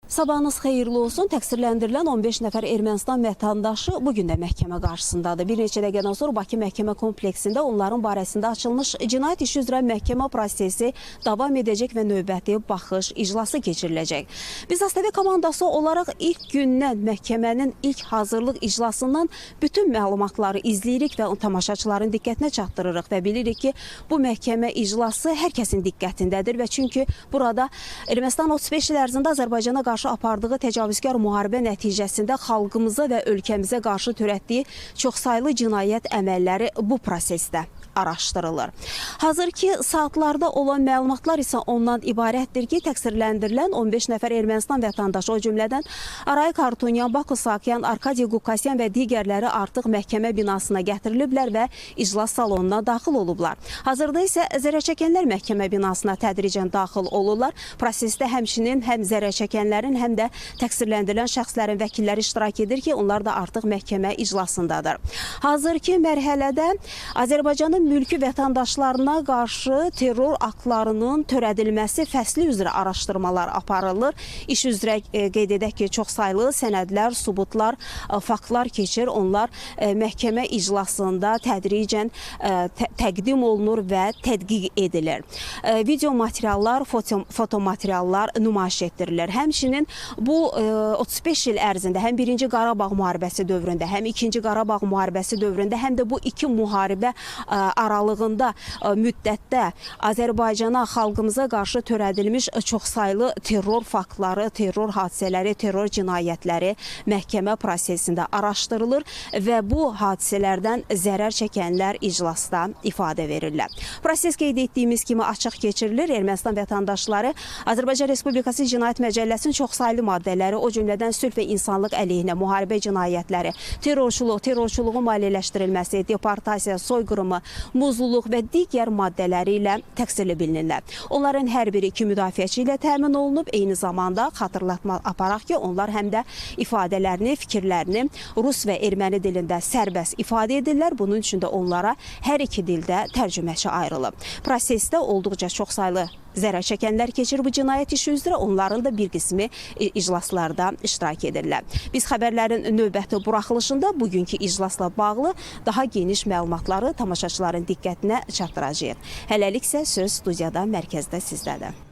Sabahınız xeyirli olsun. Təqsirləndirilən 15 nəfər Ermənistan vətəndaşı bu gün də məhkəmə qarşısındadır. Bir neçə dəqiqədən sonra Bakı Məhkəmə Kompleksində onların barəsində açılmış cinayət işi üzrə məhkəmə prosesi davam edəcək və növbəti baxış iclası keçiriləcək. Biz AzTV komandası olaraq ilk gündən məhkəmənin ilk hazırlıq iclasından bütün məlumatları izləyirik və tamaşaçıların diqqətinə çatdırırıq və bilirik ki, bu məhkəmə iclası hər kəsin diqqətindədir və çünki burada Ermənistan 35 il ərzində Azərbaycana qarşı apardığı təcavüzkar müharibə nəticəsində xalqımıza və ölkəmizə qarşı törətdiyi çoxsaylı cinayət əməlləri bu prosesdə araşdırılır. Hazırki saatlarda olan məlumatlar isə ondan ibarətdir ki, təqsirləndirilən 15 nəfər Ermənistan vətəndaşı, o cümlədən Arayik Harutyunyan, Bako Saakyan, Arkadi Qukasyan və digərləri artıq məhkəmə binasına gətiriliblər və iclas salonuna daxil olublar. Hazırda isə zərərçəkənlər məhkəmə binasına tədricən daxil olurlar. Prosesdə həmçinin həm zərərçəkənlərin, həm də təqsirləndirilən şəxslərin vəkilləri iştirak edir ki, onlar da artıq məhkəmə iclasındadır. Hazırki mərhələdə Azərbaycanın mülki vətəndaşlarına qarşı terror aktlarının törədilməsi fəsli üzrə araşdırmalar aparılır. İş üzrə qeyd edək ki, çoxsaylı sənədlər, sübutlar, faktlar keçir. Onlar məhkəmə iclasında tədricən təqdim olunur və tədqiq edilir. Video materiallar, fotomateriallar nümayiş etdirilir. Həmçinin bu 35 il ərzində həm 1-ci Qarabağ müharibəsi dövründə, həm 2-ci Qarabağ müharibəsi dövründə, həm də bu iki müharibə aralığında müddətdə Azərbaycana, xalqımıza qarşı törədilmiş çoxsaylı terror faktları, terror hadisələri, terror cinayətləri məhkəmə prosesində araşdırılır və bu hadisələrdən zərər çəkənlər iclasda ifadə verirlər. Proses qeyd etdiyimiz kimi açıq keçirilir. Ermənistan vətəndaşları Azərbaycan Respublikası Cinayət Məcəlləsinin çoxsaylı maddələri, o cümlədən sülh və insanlıq əleyhinə müharibə cinayətləri, terrorçuluq, terrorçuluğun maliyyələşdirilməsi, deportasiya, soyqırımı, muzluluq və digər maddələri ilə təqsirli bilinirlər. Onların hər biri iki müdafiəçi ilə təmin olunub. Eyni zamanda xatırlatma aparaq ki, onlar həm də ifadələrini, fikirlərini rus və erməni dilində sərbəst ifadə edirlər. Bunun üçün də onlara hər iki dildə tərcüməçi ayrılıb. Prosesdə olduqca çoxsaylı zərər çəkənlər keçir bu cinayət işi üzrə. Onların da bir qismi iclaslarda iştirak edirlər. Biz xəbərlərin növbəti buraxılışında bugünkü iclasla bağlı daha geniş məlumatları tamaşaçıların diqqətinə çatdıracağıq. Hələlik isə söz studiyada, mərkəzdə sizdədir.